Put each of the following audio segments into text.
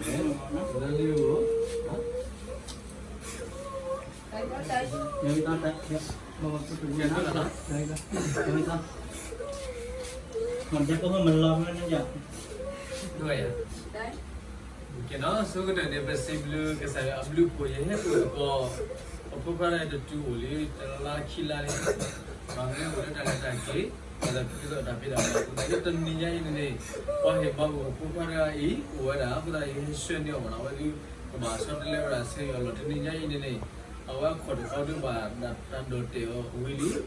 လၢလံဧိၤ, မၤကဲပမလီၤမ့ၢ်န့ၣ်ယၤ, ကဲနီၤ ဆိကတၢၢ်န့ၣ် ပစံးဘျုးကစၢ်ယွၤအဘျုးအဖှိၣ် ယဟဲအိၣ်သကိး အဖိခွါတဂၤတတူၢ်အိၣ်လံ တလါခံလါလံ, ဘၣ်မနုၤအိၣ်လၢတၢ်လဲၤတၢ်က့ၤ ဘၣ်သးဖုကစီၣ်တၢ်ဖံးတၢ်မၤအဃိသတး လၢတနံၤညါအံၤန့ၣ်န့ၣ် ပှၤဟ့ၣ်မၤဘူၣ်အဖိခွါတဂၤအံၤ အိၣ်ဝဲဒၣ် အဃိသတး ယဟဲဆှၢန့ၢ်အီၤမ့ၢ်နီၤ အဝဲဒုး ကဘၣ်ဆီတလဲဝဲဒၣ်ဆၢကတီၢ်လီၤ တနံၤညါအံၤန့ၣ်န့ၣ် အဝဲအခီၣ်တခီဒုးဘၣ်တၢ်ဒီၣ်တဲာ်အီၤဝံၤလံ ဒီး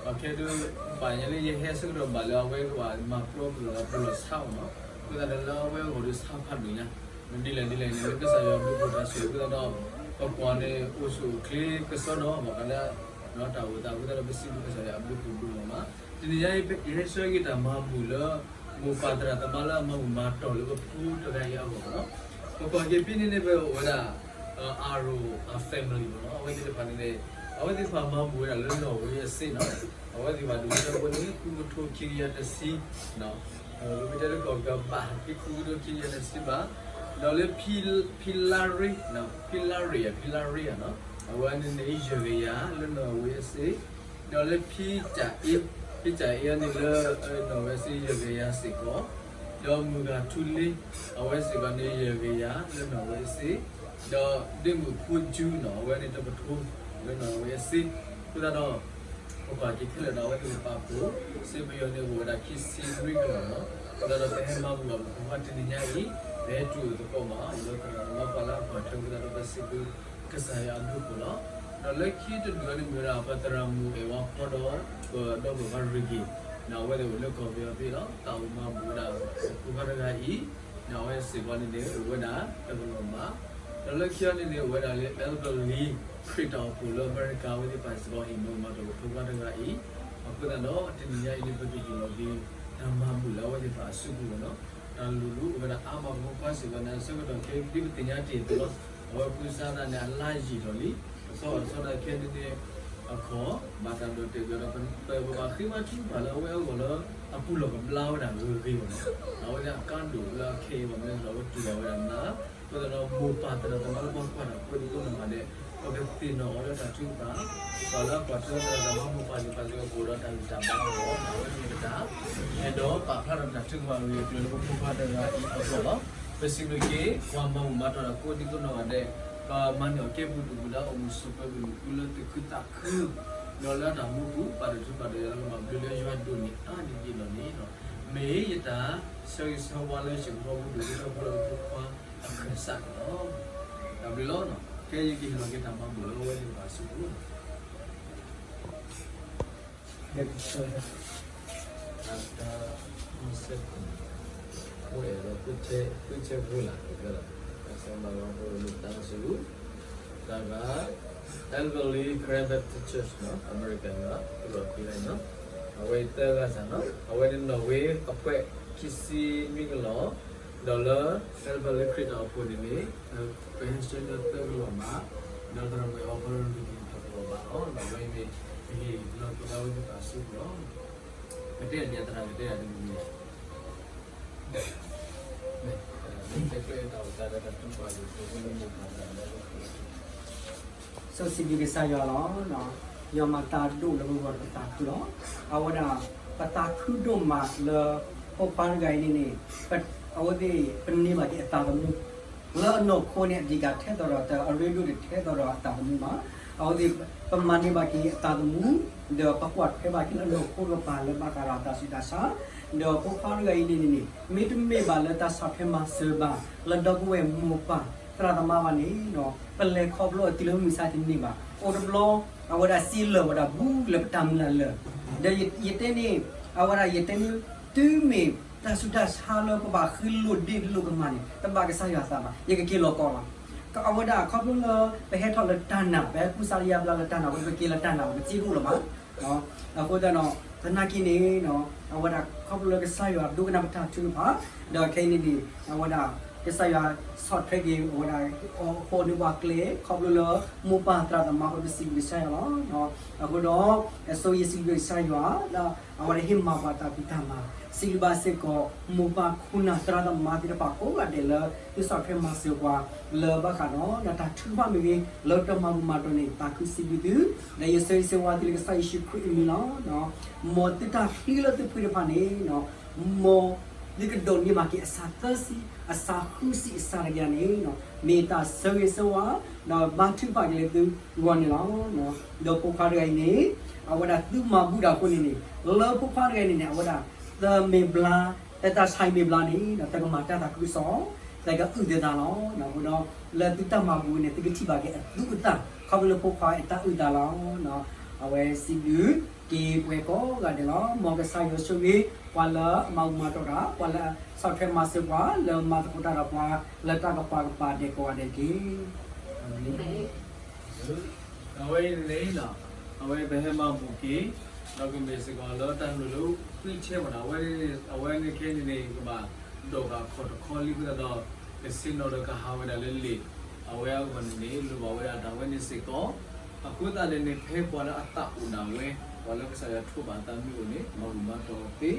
ပှၤခဲဒုး ဘၣ်ညါလၢယဟဲဆၢကတီၢ်ဘၣ်လၢအဝဲကဘၣ်မၤပျီပလီၢ်ပလီၢ်ဆါအီၤနီၤ, အဃိသတးဒီးလၢအဝဲအဂီၢ်ဒုးဆါဖးဒိၣ်ညါ, ဒ်လဲၣ်ဒ်လဲၣ်န့ၣ် လၢကစၢ်ယွၤအဘျုးအဖှိၣ်တၢ်ဆိၣ်ဂ့ၤအဃိသတးဒီး ပကွၢ်န့ၣ် အိၣ်ဆူၣ်အိၣ်ချ့ကစီဒီး ဘၣ်ဃးလၢ တၢ်အိၣ်သးအဃိသတးဒီး ပစံးဘျုးကစၢ်ယွၤအဘျုးအဖှိၣ်ဒိၣ်မးမး, တနံၤညါအံၤ ယဟဲဆှၢက့ၤတၢ်မၤဘူၣ်လၢ မိၢ်ပၢ်သရၣ်သမါလၢအမၤဘူၣ်မၤတီၢ်လၢပဖိတဂၤအံၤအဂီၢ်နီၤ, ပကွၢ်က့ၤဖဲန့ၣ်န့ၣ် ပအိၣ်ဝဲဒၣ် အရိၣ်အ family မ့ၢ်နီၤ, အဝဲသ့ၣ်တဖၣ်န့ၣ်န့ၣ် အဝဲသ့ၣ်တဖၣ်မၤဘူၣ်ဝဲဒၣ်လၢနီၣ်ဝ့အစ့နီၤ, အဝဲသ့ၣ်တဖၣ်ဒိၣ်ဝဲဒၣ်အဃိန့ၣ် ဃုကထိခံကယၤတဆံ, ပတဲလၢကီၢ်ကဘၣ် ဖဲဃုကထိခံကယၤတဆံဘၣ်, ဒီးလၢ ဖံလါရ့, ဖံလါရ့ဧါ ဖံလါရ့ဧါနီၤ, အဝဲန့ၣ်န့ၣ် ယဲၢ်ကယၤလၢနီၣ်ဝ့အစ့, ဒီးလၢဖံတၢ်အ့, ဖံတၢ်အ့န့ၣ်လၢ နီၣ်ဝ့အစ့ ယဲၢ်ကယၤစ့ၢ်ကီး, ဒီးမုၢ်ဂၤထူလ့, အဝဲစ့ၢ်ကီးန့ၣ် ယဲၢ်ကယၤလၢနီၣ်ဝ့အစ့, ဒီးဒ့မုၣ်ဖိကၠူနီၤ အဝဲန့ၣ်တကထိ လၢနီၣ်ဝ့အစ့, အဃိသတးဒီး ပကွၢ်က့ၤခဲလၢာ်ဒီးအဝဲသ့ၣ်တဖၣ်အပူၤ စ့ပယီၤန့ၣ်အိၣ်ဝဲဒၣ်ခံဆံနွံကလီၢ်လီၤ, အဃိသတးဒီးပဟဲမၤဘူၣ်အပူၤ ပှၤတနံၤညါအံၤ ပဟဲတူၢ်သကိးမး လၢသရၣ်သမါပှၤလၢအကွၢ်ထွဲအဃိသတးဒီး ပစံးဘျုးကစၢ်ယွၤအဘျုးအဖှိၣ်လီၤ. ဒီးလၢခံတဒူၣ်န့ၣ်မ့ၢ်ဝဲဒၣ် ပသရၣ်မုၣ်အဲၣ်ဝါဖီဒီး ပဒီပုၢ်ဝဲၢ်ရ့ၣ်က့ၤ, အဝဲသ့ၣ်အိၣ်လၢကီၢ်ပယီၤဖဲလီၤ သးအိၣ်မၤဘူၣ်ဝဲဒၣ် ဖိခွါတဂၤအံၤ, အဝဲစ့ၢ်ကီးန့ၣ်န့ၣ် အိၣ်ဝဲဒၣ်တကလီၢ်မး, ဒီးလၢခံအံၤန့ၣ်န့ၣ် အိၣ်ဝဲဒၣ်လၢ Albert Lee ခရံာ်တၢ်အိၣ်ဖှိၣ်လၢအမဲရကၤ အဝဲသ့ၣ်တဖၣ်စ့ၢ်ကီးဟ့ၣ်မၤဘူၣ်မၤတီၢ်ပဖိခွါတဂၤအံၤ, အဃိသတးဒီး တနံၤညါအံၤန့ၣ် ပကဟ့ၣ်လီၤက့ၤ တၢ်မၤဘူၣ်လၢအဝဲသ့ၣ်တဖၣ်အစုပူၤလီၤနီၤ, တၢ်လိၣ်ဒိၣ်အိၣ်ဝဲဒၣ်အါမး ပဖိခွါစ့ၢ်ကီးန့ၣ် အဆၢကတီၢ်ခဲအံၤ ဒ်ပသ့ၣ်ညါတ့ၢ်အသိးလီၤ, အဝဲကူစါသးန့ၣ် အလါယံာ်ထီၣ်လံ, တဆီဘၣ်တဆီဒီးခဲအံၤန့ၣ်န့ၣ် အခီၣ် ဘၣ်တၢ်ဒီၣ်တဲာ်ကဒီး ပဘၣ်ဃ့ဘါထုကဖၣ်လၢအဝဲအဂီၢ်လၢ အပူၤလီၢ်ကဘျါဝဲဒၣ်ဂ့ၤဂ့ၤမးနီၤ, အဝဲဒၣ်အကါဒိၣ်လၢအခဲအံၤဘၣ်မနုၤလဲၣ် အဝဲတူၢ်ဘၣ်ဝဲဒၣ်နၤ, အဃိသတးဒီး မိၢ်ပၢ်သရၣ်သမါလၢပှၤကွၢ်တၢ်ဖိဒ်သိးန့ၣ်မးဒဲး, ပကသ့ၣ်နီၣ်အီၤလၢတၢ်ထုကဖၣ်, ပှၤလၢအကွၢ်ထွဲသရၣ်သမါမိၢ်ပၢ်သ့ၣ်တဖၣ်စ့ၢ်ကီးကအိၣ်ဒီးတၢ်ဂံၢ်တၢ်ဘါအဂီၢ် အဝဲမ့ၢ်ပတၢ် အဲၣ်ဒိးပာ်ဖျါဒီးတၢ်ထုကဖၣ်အဂ့ၢ်အကျိၤလၢပဖိခွါတဂၤအံၤအဂီၢ်လီၤ. ပစံးဘျုးက့ၤ ပှၤမၤဘူၣ်မၤတီၢ်တၢ်ကိးဒံကိးနီၢ်ဂၤဒဲး, ပမၤန့ၢ်အီၤကဲပူၤဒူၣ်ပူၤလၢအအိၣ်မူဆိးပၢၤကလုာ်ဃုလၢသ့ၣ်ခုသးခု, ဒီးလၢအတၢ်မူပူၤ ပာ်တၢ်ထုကဖၣ်ဒီးယွၤလၢကမၤဘျုးလၢယွၤဒိၣ်န့ၢ်အါန့ၢ်ယ့ၢ်လီၤန့ၣ်, မ့ၢ်ယတၢ်ဆၢဂ့ၤဆၢဝါလၢယကဟဲအိၣ်ဖှိၣ်လၢဖိခွါအခၢၣ်စးန့ၣ်လီၤ. တၢ်ဘျုးလီၤ. ခဲအံၤယကဟ့ၣ်လီၤက့ၤတၢ်မၤဘူၣ်လၢအဝဲသ့ၣ်တဖၣ်အစုပူၤလီၤ. အတၢ်မံၤစဲးဖိ, ဖိအဲၣ်ဒိး ဖိဆဲးဖိလၢ် ကကဲလီၤ, ကစၢ်မၤလီၤဖိမုၢ်တၢ်စူၤ, တၢ်ဂၤ Albert Lee Karen Baptist Church နီၤ, America နီၤ, သရၣ်ဖံလၢ်နီၤ, အဝဲသၢဂၤစၢ်နီၤ, အဝဲန့ၣ်နီၣ်ဝ့အဖှဲး ခံဆံနွံကလီၢ်, ဒီးလၢ Albert Lee ခရံာ်တၢ်အိၣ်ဖှိၣ်န့ၣ်န့ၣ် ပဟဲဆှၢန့ၢ်သၢကလီၢ်မး, ဒီးသရၣ်မုၣ်အဲၣ်ဝါဖီလၢ တကလီၢ်ဘၣ်လီၤ, ဒီးအဝဲအံၤန့ၣ် ပဟ့ၣ်လီၤက့ၤဒၣ်ဝဲသ့ၣ်တဖၣ်အစုပူၤလီၤ. ကတဲဒ်သရၣ်ကတဲဒ်တမံၤမံၤ, စီဆှံဘျုးကစၢ်ယွၤလီၤ. ယွၤမၤတၢ်ဒိၣ်လၢပဂီၢ်ဒီးပသးခုလီၤ. အဝဲဒၣ် ပသးခုဒိၣ်မးလၢ ဖိခွါတဂၤအံၤန့ၣ်န့ၣ် အဝဲသ့ၣ် ပန့ၢ်ဘၣ်က့ၤအသးသမူ လၢအနီၢ်ခိန့ၣ် အဓိကထဲသိးဒီး တၢ်အရ့ဒိၣ်တထဲသိးဒီးအသးသမူမး, အဝဲသ့ၣ် ပမၤန့ၢ်ဘၣ်က့ၤအသးသမူ ဒီးပကွၢ်ထွဲဘၣ်က့ၤလၢအနီၢ်ခိဒီးပာ်လၢဘၣ်ဃးဒီးတၢ်ဆူးတၢ်ဆါ, ဒီးဖိခွါတဂၤအံၤန့ၣ်န့ၣ်န့ၣ် မ့တမ့ၢ်ဘၣ်လၢတၢ်ဆီၣ်ထွဲမၤစၢၤဘၣ် လၢဒီပုၢ်ဝဲၢ်မိၢ်ပၢ်သရၣ်သမါဘၣ်န့ၣ် ပလဲၤခီဖျိအတုၤလၢမုၢ်မဆါတနံၤဘၣ်. အိၣ်တဘျီ အဝဲဒၣ်စ့လၢာ်ဝဲဒၣ်ဘူးလၢပတၢ်မုၢ်လၢ်လၢာ်, ဒီးယတဲန့ၣ် အဝဲဒၣ်ယတဲန့ၣ် တုၤမ့ၢ်တၢ်ဆူးတၢ်ဆါလၢပဘၣ်ဃ့လိာ်ဒ့လိာ်ကမၣ်န့ၣ် တဘၣ်ကစၢ်ယွၤအသးဘၣ်, ယကက့ၤလီၤကီးလီၤ. အဝဲဒၣ်ခီဖျိလၢ ပဟဲထီၣ်လၢတၢ်နာ် ပဟဲကူစါလၢယါဘျါလၢတၢ်နာ် ဝဲပက့ၤလၢတၢ်နာ် ပစ့ဒိၣ်လီၤမး. အဃိသတးဒီး သနာ်က့န့ၣ် အဝဲဒၣ်ခီဖျိလၢကစၢ်ယွၤဒိကနၣ်ပတၢ်ထုကဖၣ်, ဒီးခဲအံၤန့ၣ်န့ၣ် အဝဲဒၣ် ကစၢ်ယွၤဆီၣ်ထွဲက့ၤ အဝဲဒၣ်အဃိန့ၣ်ပှၤကျဲ ခီဖျိလၢ မိၢ်ပၢ်သရၣ်သမါအဃိ ပစံးဘျုးကစၢ်ယွၤလီၤ. အဃိဒီး အဆိယစံးဘျုးကစၢ်ယွၤ လၢအဝဲဒၣ်ဟ့ၣ်မၤပှၤတၢ်ဖံးတၢ်မၤ စံးဘျုးဘၣ်စ့ၢ်ကီး မိၢ်ပၢ်ခိၣ်နၢ်သရၣ်သမါသ့ၣ်တဖၣ်ကိးဂၤဒဲးလၢ သုဆီၣ်ထွဲမၤစၢၤပှၤ လၢဘၣ်ဃးဒီး တၢ်ထုကဖၣ်မ့ၢ်ဂ့ၤ လၢတၢ်မၤဘူၣ်မၤတီၢ်န့ၣ် သးခုစံးဘျုးသု, ဒီးယဆၢဂ့ၤဆၢဝါသုလၢကစၢ်ယ့ၣ်ၡူးခရံာ်အမံၤလီၤ. မ်သုတၢ်ချံလၢသုဖှံတဖၣ်န့ၣ် မ်သုကဒိးန့ၢ်ဘၣ်က့ၤအစၢ်သၢဆံ အစၢ်ဃုဆံအစၢ်တကယၤန့ၣ် မ့ၢ်တၢ်ဆၢဂ့ၤဆၢဝါ ဒီးဘါထုကဖၣ်က့ၤလၢသုဂီၢ်န့ၣ်လီၤ. ဒီးဖိခွါတဂၤအံၤန့ၣ် အဝဲဒၣ်သုမၤဘူၣ်တၢ်အဃိန့ၣ်န့ၣ် လၢဖိခွါတဂၤအံၤန့ၣ်န့ၣ် အဝဲဒၣ် တမ့ၢ်ဘျါ တၢ်ဆါအံၤမ့ၢ်ဘျါန့ၣ် တကမၤတၢ်သးခုကစီၣ် တကအုၣ်သးလီၤ. အဃိဒီး လၢသုတၢ်မၤဘူၣ်န့ၣ် သုကထံၣ်ဘၣ်က့ၤအသူအသၣ် ခီဖျိလၢဖိခွါအတၢ်အုၣ်သးလီၤ. အဝဲစံးဘျုးက့ၤပှၤကိးဂၤဒဲးလီၤ. မ်ကစၢ်ယွၤဆိၣ်ဂ့ၤ ပှၤလၢအမၤဘူၣ်မၤတီၢ်တၢ် ပှၤလၢဆီၣ်ထွဲမၤစၢၤပှၤ လၢမၤသကိးတၢ်ဒီးပှၤ လၢတၢ်ကပၤကပၤဒဲးကိးဂၤဒဲးတက့ၢ်. အဝဲန့ၣ် အဝဲပဟဲမၤဘူၣ်က့ၤ ဒီးကမ့ၢ်စ့ၢ်ကီးလၢတၢ်လိၣ်လၢဃံထဲမးဒီး အဝဲန့ၣ်ခဲအံၤန့ၣ်န့ၣ် ကဘၣ်ဒိးဃာ်ခီၣ်တခီလံအဃိသတးဒီး ကဆ့ၣ်နီၤဒီးကဟးဝဲဒၣ်လၢလံာ် အဝဲအဂီၢ်န့ၣ်န့ၣ် လိၣ်ဘၣ်ဝဲဒၣ်တၢ်ဝဲန့ၣ်စ့ၢ်ကီး. အဃိသတးန့ၣ်န့ၣ် ဖဲပှၤလၢအသးအိၣ်ဒၣ်ဝဲ ပှၤလၢကစၢ်ယွၤထိးဘၣ်အသးမ့ၢ်အိၣ်န့ၣ် မၤဘူၣ်မၤတီၢ်သ့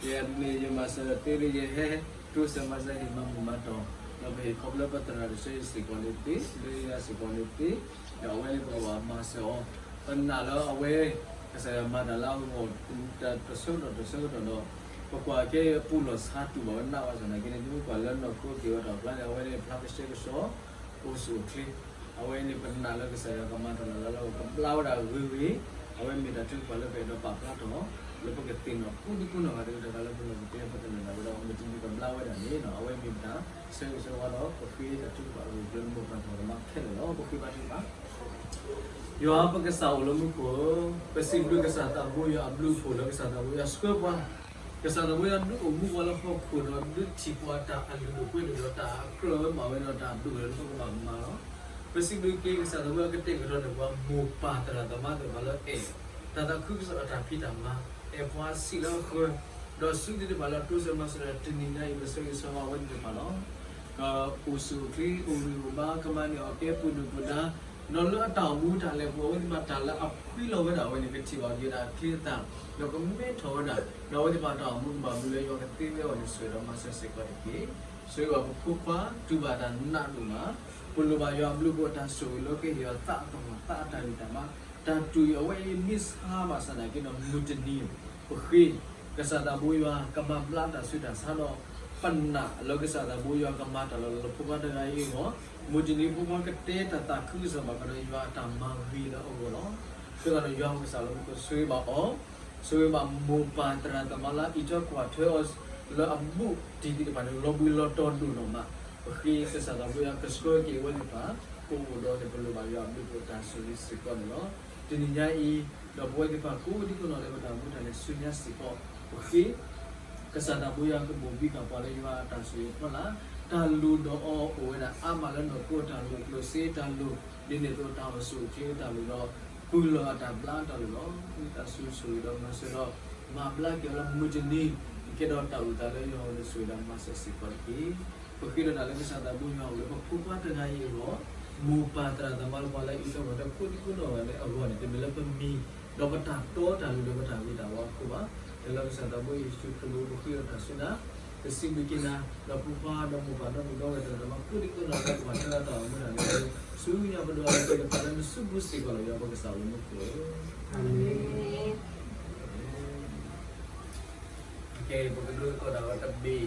ယဲဒ်န့ၣ် ယမၤစၢၤသ့လၢယဟဲ တိစၢၤမၤစၢၤဟ့ၣ်မၤဘူၣ်မၤတီၢ် ဒီးပဟ့ၣ်ခီဖျိပသရၣ်တဆၢအံၤစ့ၢ်ကီးန့ၣ်သ့ လၢယၤစ့ၢ်ကီးန့ၣ်သ့ ဒီးအဝဲန့ၣ်ပကဘၣ်မၤစၢၤအီၤ ပနာ်လၢအဝဲ ကစၢ်ယွၤမၤတၢ်လၢအဂီၢ် တဆၢကတီၢ်တဆၢကတီၢ်ဒီး ပကွၢ်ကဲပူၤလီၢ်ဆါတူၢ်ဘၣ်ဝဲနးဘၣ်ဆၣ်သနာ်က့န့ၣ် သုမ့ၢ်ကွၢ်လၢနီၢ်ခိက့ၤဝဲတၢ်ဖျါန့ၣ် အဝဲန့ၣ်ဖျါကဆှဲကဆှီ အိၣ်ဆူၣ်အိၣ်ချ့ အဝဲန့ၣ်ပနာ်လၢကစၢ်ယွၤကမၤတၢ်လၢလၢလၢ ကဘျါဝဲဒၣ်ဂ့ၤဂ့ၤ အဝဲမ့ၢ်တၢ်ထုကဖၣ်လၢပအဲၣ်ဒိးပာ်ဖျါထီၣ် လၢပကသ့ၣ်နီၣ်ကိးဒံကိးနီၢ်ဂၤဒဲးတဂၤလၢပလီၢ်ပကျဲ ပကနၢ်ဒၣ်ဝဲဒီး မုၢ်တနံၤကဘျါဝဲဒၣ်န့ၣ် အဝဲမ့ၢ်ပတၢ်ဆၢဂ့ၤဆၢဝါဒီး ပဃ့တၢ်ထုကဖၣ်အဂ့ၢ်ကျဲလၢမိၢ်ပၢ်သရၣ်သမါခဲလၢာ်လီၤ. ပဃ့ဘါထုကဖၣ် ယွၤပကစၢ်အိၣ်လၢမူခိၣ်ဧၢ, ပစံးဘျုးကစၢ်သးဘိယွၤအဘျုးအဖှိၣ်လၢကစၢ်သးဘိယွၤဆှၢပှၤ, ကစၢ်သးဘိယွၤဒုးအိၣ်မူပှၤလၢဟီၣ်ခိၣ်ဒီးဒုးထံၣ်ပှၤတၢ်အလုၢ်ဒိၣ်ပှ့ၤဒိၣ်ဒီးတၢ်အကြၢးမၤဝဲဒီးတၢ်အဒိၣ်ကတၢၢ်လၢပကဘၣ်မၤလီၤ. ပစံးဘျုးက့ၤကစၢ်သးဘိယွၤကတဲာ်ကတီၤန့ၢ်ပှၤမိၢ်ပၢ်သရၣ်သမါသ့ၣ်တဖၣ်လၢအဲၣ် တၢ်သးခုကစီၣ်ဒီးတၢ်ဖံးတၢ်မၤ အဲၣ်ပှၤဆံးလၢအဃၢၤ, ဒီးဆူသ့ၣ်တဖၣ်လၢတိစၢၤမၤစၢၤဒီးတနံၤညါအံၤ ပဆၢဂ့ၤဆၢဝါအဝဲသ့ၣ်တဖၣ်လီၤ. ကအိၣ်ဆူၣ်အိၣ်ချ့ အိၣ်ဂံၢ်အိၣ်ဘါ ကမၤန့ၢ်အီၣ်ကဲပှၤဒုၣ်ပှၤဒါ, ဒီးလၢအတၢ်အိၣ်မူတၢ်လဲၤပူၤ အဝဲသ့ၣ်တဖၣ်တၢ်လၢအဖှံလီၤဝဲဒၣ်အဝဲန့ၣ် ကထံၣ်ဘၣ်က့ၤဝဲဒၣ်အချ့အသၣ်, ဒီးကမဲထီၣ်ဝဲဒၣ်, ဒီးအဝဲသ့ၣ်တဖၣ်တၢ်အိၣ်မူကဘၣ်မူလၢယွၤကသ့ဝဲအဂီၢ်န့ၣ် ဆိၣ်ဂ့ၤဒီးမၤစၢၤစ့ၢ်ကီးတက့ၢ်. ဆိၣ်ဂ့ၤဘၣ်ပဖိခွါ တူၢ်ဘၣ်တၢ်နးဒိၣ်မး, ပလိၣ်ဘၣ်ယွၤအဘျုးအဖှိၣ်အတၢ်ဆိၣ်ဂ့ၤလၢကဟ့ၣ်အီၤသးအတၢ်မၤသးအတၢ်ဂံၢ်တၢ်ဘါ, တၢ်တူၢ်အံၤအဝဲအံၤမ့ၢ်ဆါဘၣ်ဆၣ်သနာ်က့ဒီး မုၢ်တနံၤ ပဃ့ ကစၢ်သးဘိယွၤကမၤဘျါတၢ်ဆူးတၢ်ဆါဒီး ပနာ်လၢကစၢ်သးဘိယွၤကမၤတၢ်လီၤလၢဖိခွါတဂၤအံၤအဂီၢ်, မုၢ်တနံၤဖိခွါကတဲတၢ်သးခုကစီၣ်ဘၣ်ဃးဒီးယွၤအတၢ်မၤဂ့ၤလၢအဂီၢ်လီၤ. အဃိသတးဒီးယွၤပကစၢ်လၢမူခိၣ်ဆိၣ်ဂ့ၤဘၣ်အီၤ, ဆိၣ်ဂ့ၤဘၣ်မိၢ်ပၢ်သရၣ်သမါလၢအအံးထွဲကွၢ်ထွဲအီၤ လၢအဘူးတံၢ်သ့ၣ်တဖၣ်န့ၣ် လီၤဘှံးလီၤတီၤဒိၣ်နီၢ်မး, ပဃ့ကစၢ်သးဘိယွၤကဆှၢက့ၤအဝဲသ့ၣ်တဖၣ် ပအိၣ်ဒီးန့ၣ် ပလိၣ်ဘၣ်ယွၤအဘျုးအဖှိၣ်အတၢ်ဆိၣ်ဂ့ၤစ့ၢ်ကီးန့ၣ်လီၤ. တနံၤညါအံၤ ဒီးပဝဲသ့ၣ်တဖၣ်ကိးဒံကိးနီၢ်လၢပတၢ်အိၣ်မူတၢ်လဲၤဆူညါစ့ၢ်ကီး ပဃ့ ကစၢ်သးဘိယွၤကဘိၣ်ဘံဃာ်ပှၤလၢယွၤအတၢ်ဆိၣ်ဂ့ၤအဖီလာ်, တၢ်လိၣ်ဒီးအီၤအိၣ်ဝဲဒၣ်အါမးလၢနီၢ်ခိအတၢ်လိၣ်ကျိၣ်စ့တၢ်လိၣ်, ဒ်န့ၣ်အသိးတၢ်အိၣ်ဆူၣ်အိၣ်ချ့အတၢ်လိၣ်ဒီး ပူၤလီၢ်အတၢ်ဘျါအတၢ်လိၣ်လီၤ. ဝံသးစူၤဆိၣ်ဂ့ၤဒီးမၤစၢၤဒီး မၤဘျါက့ၤအီၤလၢမုၢ်တနံၤ ကကဲထီၣ်တၢ်အိၣ်သးလၢယွၤအအိၣ်ဒီးဆိၣ်ဂ့ၤဒီးမၤစၢၤစ့ၢ်ကီးတက့ၢ်. ပဃ့ဒီးတၢ်လၢကစၢ်သးဘိယွၤအိၣ်လၢပဖိခွါတဂၤအံၤအဂီၢ်, မိၢ်ပၢ်သရၣ်သမါလၢပှၤလၢအအံးထွဲကွၢ်ထွဲကိးဒံကိးနီၢ်ဂၤဒဲးအဂီၢ်န့ၣ် တမ့ၢ်လၢပမံၤ ဒီးပတၢ်တီတၢ်လိၤဒီးပတၢ်ဂ့ၤတၢ်ဝါအဃိဘၣ်. လၢလၢကစၢ်သးဘိယ့ၣ်ၡူးခရံာ်အမံၤ ပဃ့ဒီးတၢ်စူၢ်နာ်, ပစံးဘျုးက့ၤနၤ ဒီးဖိခွါဒီးမိၢ်ပၢ်ဒီပုၢ်ဒီဝဲၢ်သရၣ်သမါကိးဒံကိးနီၢ်ဂၤဒဲး ပှၤတၢ်လၢတၢ်အိၣ်မူတၢ်လဲၤ ဆူညါပဒိးအသးသ့ၣ်တဖၣ်လၢနစုပူၤစ့ၢ်ကီးလီၤ. ယွၤပကစၢ်အိၣ်လၢမူခိၣ် ပကဒိးသကိးတၢ်ဝဲတဘ့ၣ်,